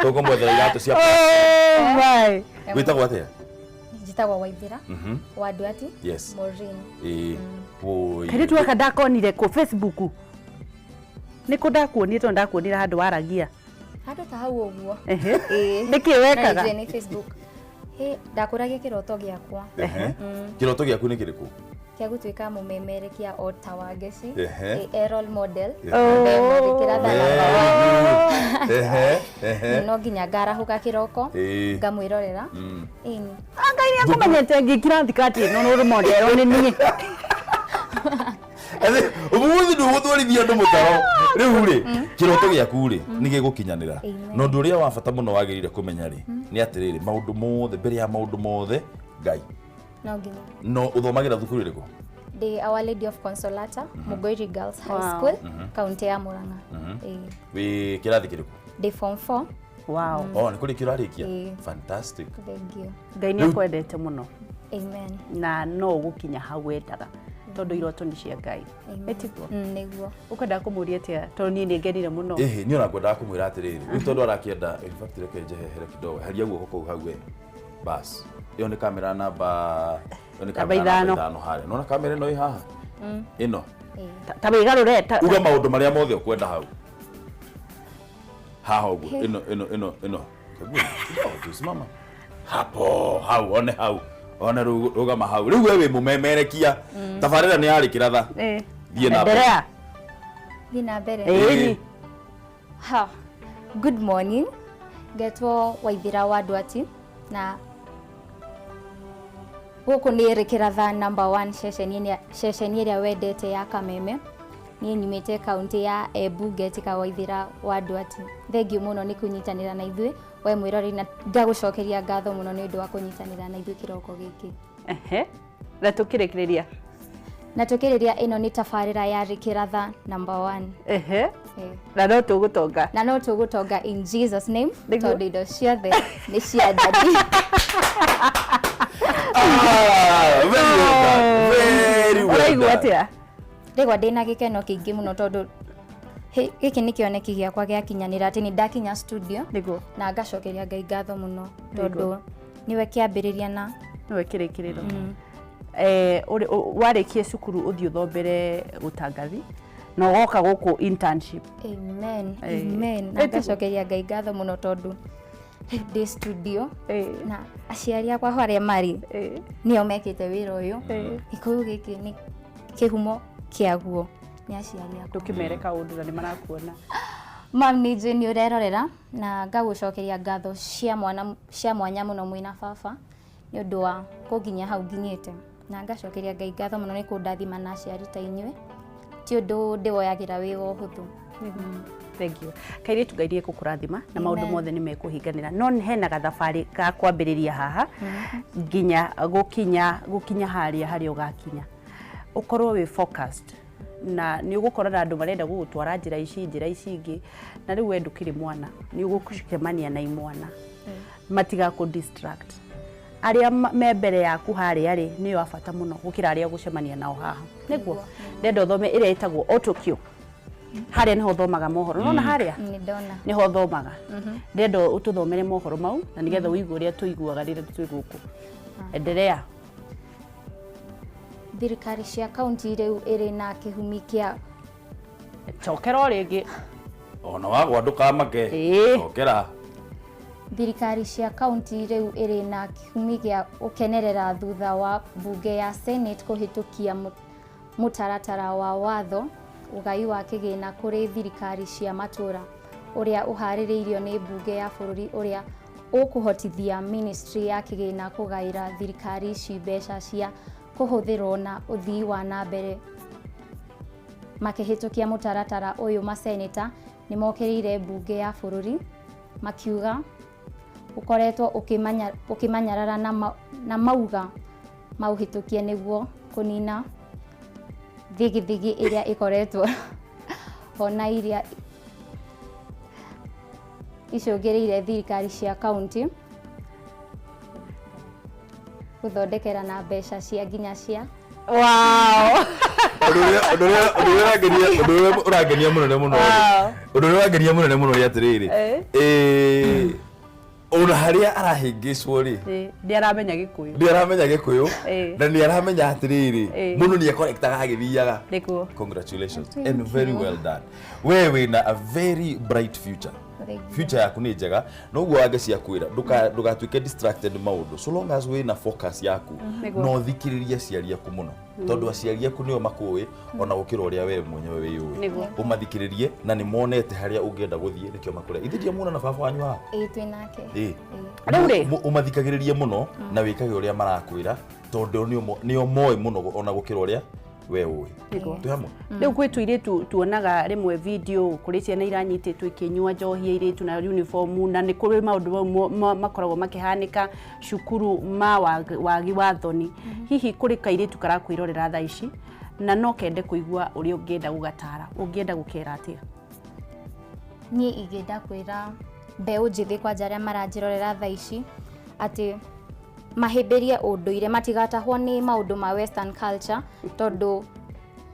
Tũkũmwethera iratũ cia Oh my. Wĩtagwo atĩa? Njĩtagwo Waithĩra wa Nduati. Maureen. Ĩĩ. Wũi. Kairĩtu gaka ndakonire kũ Facebook. Nĩ kũ ndakuonire tondũ ndakuonire handũ waragia. Handũ ta hau ũguo. Ehe. Ĩĩ. Nĩkĩ wekaga? Na nĩnjũĩ nĩ Facebook. Hĩ, ndakũragia kĩroto gĩakwa. Ehe. Kĩroto gĩaku nĩ kĩrĩkũ? Kĩa gũtuĩka mũmemerekia o ta Wangeci. Ehe. Ĩ, role model. Oh. Ndemwandĩkĩra tha namba one. Ehe. Ehe. No nginya ngarahũka kĩroko. Ĩĩ. Ngamwĩrorera. Ĩni. Ngai nĩ akũmenyete ngĩkira thikati ĩno nĩ model nĩ niĩ. Ũmũthĩ ndũgũtwarithia andũ mũtaro. Rĩu rĩ, kĩroto gĩaku rĩ, nĩ gĩgũkinyanĩra. Amen. Na ũndũ ũrĩa wa bata mũno wagĩrĩire kũmenya rĩ, nĩ atĩrĩrĩ, maũndũ mothe, mbere ya maũndũ mothe, Ngai. No nginya. No ũthomagĩra thukuru ĩrĩkũ? Ndĩ Our Lady of Consolata, Mugoiri Girls High School, kaunti ya Murang'a. Ĩĩ. Wĩ kĩrathi kĩrĩkũ? Ndĩ form 4. Wow. Oh, nĩ kũrĩkia ũrarĩkia? Ĩĩ. Fantastic. Thank you. Ngai nĩ akwendete mũno. Amen. Na no ũgũkinya hau wendaga tondũ iroto nĩ cia Ngai. Amen. Ĩtiguo? Nĩguo. Ũkwenda kũmũria atĩa tondũ niĩ nĩ ngenire mũno. Ĩhĩ, niĩ ona ngwendaga kũmwĩra atĩrĩrĩ, rĩu tondũ arakĩenda, in fact reke njehehere kidogo, heria guoko kũu hau we. Bas. Ĩyo nĩ kamera namba, ĩyo nĩ Namba kamera namba ithano. ithano harĩa. Nĩwona kamera ĩno ĩ haha? Ĩno. Ta wĩgarũre ta Uga maũndũ marĩa mothe ũkwenda hau. Haha ũguo, ĩno ĩno ĩno ĩno. Hebu, kidogo tu simama. Hapo, hau, one hau. One rũgama rũgama hau. Rĩu we wĩ mũmemerekia. Tabarĩra nĩ yarĩ kĩratha. Eh. Thiĩ na mbere. Endelea. Thiĩ na mbere. Ĩĩ. Ha. Good morning. Ngetwo Waithĩra wa Nduati na gũkũ nĩ Rĩkĩratha number one ceceni ceceni ĩrĩa wendete ya Kameme. Niĩ nyumĩte kaunti ya Embu ngetĩka Waithĩra wa Nduati. Thengiũ mũno nĩ kũnyitanĩra na ithuĩ we mwĩroreri na ngagũcokeria ngatho mũno nĩ ũndũ wa kũnyitanĩra na ithuĩ kĩroko gĩkĩ. Ehe. Na tũkĩrĩkĩrĩria. Na tũkĩrĩria ĩno nĩ tabarĩra ya Rĩkĩratha number one. Ehe. Eh. Na no tũgũtonga. Na no tũgũtonga in Jesus name Nĩguo. tondũ indo ciothe nĩ cia Daddy. Ah, very well done. Very well Ũraigua done. atĩa? Ndĩgwa ndĩna gĩkeno kĩingĩ mũno tondũ gĩkĩ nĩ kĩoneki gĩakwa gĩakinyanĩra atĩ nĩ ndakinya studio Nĩguo. na ngacokeria Ngai ngatho mũno tondũ nĩwe kĩambĩrĩria na Nĩwe kĩrĩkĩrĩro. Eh, warĩkia cukuru ũthiĩ ũthombere ũtangathi na ũgoka gũkũ internship. Amen. Eh. Amen. Na Ĩtiguo. ngacokeria Ngai ngatho mũno tondũ rĩu ndĩ studio Eh. na aciari akwa harĩa marĩ Eh. nĩo mekĩte wĩra ũyũ. Eh. Gĩkũyũ gĩkĩ nĩ kĩhumo kĩaguo nĩ aciari akwa. Ndũkĩmere kaũndũ na nĩ marakuona. Mam nĩ njũĩ nĩ ũrerorera na ngagũcokeria ngatho cia mwana cia mwanya mũno mwĩna baba nĩ ũndũ wa kũnginyia hau nginyĩte na ngacokeria Ngai ngatho mũno nĩ kũndathima na aciari ta inyuĩ ti ũndũ ndĩwoyagĩra wĩ wa ũhũthũ. Thank you. Kairĩtu Ngai nĩ ekũkũrathima na maũndũ Amen. mothe nĩ mekũhinganĩra no hena gathabarĩ ga kwambĩrĩria haha nginya gũkinya gũkinya harĩa harĩa ũgakinya ũkorwo wĩ focused na nĩ ũgũkora na andũ marenda gũgũtwara njĩra ici njĩra ici ingĩ na rĩu we ndũkĩrĩ mwana nĩ ũgũcemania na imwana matigakũ distract arĩa me mbere yaku harĩa rĩ nĩo a bata mũno gũkĩra arĩa ũgũcemania nao haha nĩguo ndenda ũthome ĩrĩa ĩtagwo autocue harĩa nĩho ũthomaga mohoro nona harĩa Nĩ ndona. nĩho ũthomaga ndenda ũtũthomere mohoro mau na nĩgetha ũigue ũrĩa tũiguaga rĩrĩa twĩ gũkũ endelea. Thirikari cia kaunti rĩu ĩrĩ na kĩhumi kĩa Cokera o rĩngĩ. Ona wagwa ndũkamake. Ĩĩ. Cokera. Thirikari cia kaunti rĩu ĩrĩ na kĩhumi gĩa gũkenerera thutha wa mbunge ya Senate kũhĩtũkia mũtaratara wa watho ũgai wa kĩgĩna kũrĩ thirikari cia matũra ũrĩa ũharĩrĩirio nĩ mbunge ya bũrũri ũrĩa ũkũhotithia ministry ya kĩgĩna kũgaĩra thirikari ici mbeca cia kũhũthĩrwo na ũthii wa na mbere. Makĩhĩtũkia mũtaratara ũyũ maseneta nĩmokĩrĩire mbunge ya bũrũri makiuga ũkoretwo ũkĩmanyarara na mauga maũhĩtũkie nĩguo kũnina thigithigi ĩrĩa ĩkoretwo ho na iria icũngĩrĩirie thirikari cia kaunti gũthondekera na mbeca cia nginya cia Wow. Ũndũ ũrĩa ũndũ ũrĩa ũndũ ũrĩa ũrangenia ũndũ ũrĩa ũrangenia mũnene mũno rĩ. Wow. Ũndũ ũrĩa ũrangenia mũnene mũno nĩ atĩrĩrĩ. Eh. Eh, Ona harĩa arahĩngĩcwo rĩ, Nĩ aramenya Gĩkũyũ. Nĩ aramenya Gĩkũyũ. Na nĩ aramenya atĩrĩrĩ, mũndũ nĩ ekorektaga agĩthiaga. Nĩguo. Congratulations Thank and very you. well done. We wĩna a very bright future. Thank you. Future yaku nĩ njega, noguo wange ciakwĩra ndũgatuĩke distracted nĩ maũndũ, so long as wĩna focus yaku. Nĩguo. Na ũthikĩrĩrie aciari aku mũno, tondũ aciari aku nĩo makũĩ ona gũkĩra ũrĩa we mwenyewe wĩyũĩ. Ũmathikĩrĩrie, na nĩ monete harĩa ũngĩenda gũthiĩ, nĩkĩo makũrĩa ithe ndiamuona na baba wanyu haha. Ĩĩ, twĩ nake. Ĩĩ. Rĩu rĩ? Ũmathikagĩrĩrie mũno na wĩkage ũrĩa marakwĩra, tondũ nĩo moĩ mũno ona gũkĩra ũrĩa we ũĩ. Nĩguo. Twĩ hamwe. Rĩu gwĩ tũirĩtu tuonaga rĩmwe video kũrĩ ciana iranyitĩtwo ikĩnyua njohi, airĩtu na uniform, na nĩ kũrĩ maũndũ mau makoragwo makĩhanĩka cukuru ma wagi wa thoni. Hihi kũrĩ kairĩtu karakwĩrorera thaa ici na no kende kũigua ũrĩa ũngĩenda gũgatara, ũngĩenda gũkera atĩa? Niĩ ingĩenda kwĩra mbeũ njĩthĩ kwanja arĩa maranjĩrorera thaa ici atĩ mahĩmbĩrie ũndũire, matigatahwo nĩ maũndũ ma western culture, tondũ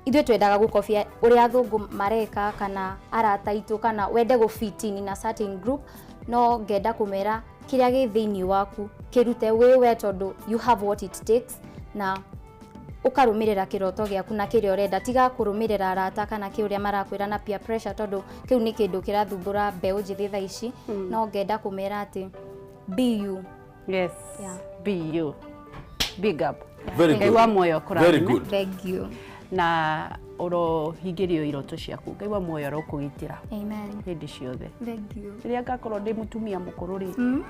ithuĩ twendaga gũkobia ũrĩa athũngũ mareka kana arata aitũ, kana wende gũ fit in in a certain group. No ngenda kũmera kĩrĩa gĩ thĩinĩ waku kĩrute wĩ we, tondũ you have what it takes, na ũkarũmĩrĩra kĩroto gĩaku na kĩrĩa ũrenda. Tiga kũrũmĩrĩra arata kana kĩ ũrĩa marakwĩra na peer pressure, tondũ kĩu nĩ kĩndũ kĩrathumbũra mbeũ njĩthĩ thaa ici. No ngenda kũmera atĩ be you. Yes. Be you. Big up. Very Ngai good. wa muoyo Very akũrathime. good. Thank you. Na ũrohingĩrio iroto ciaku. Ngai wa muoyo arokũgitĩra Amen. hĩndĩ ciothe. Thank you. Rĩrĩa ngakorwo ndĩ mũtumia mũkũrũ rĩ,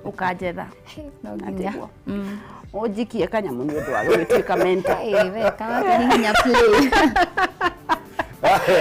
ũkanjetha. No nginya. Atĩguo ũnjikie kanyamũ nĩ ũndũ wa gũgĩtuĩka mentor. Ĩĩ, we kama kũhihinya play.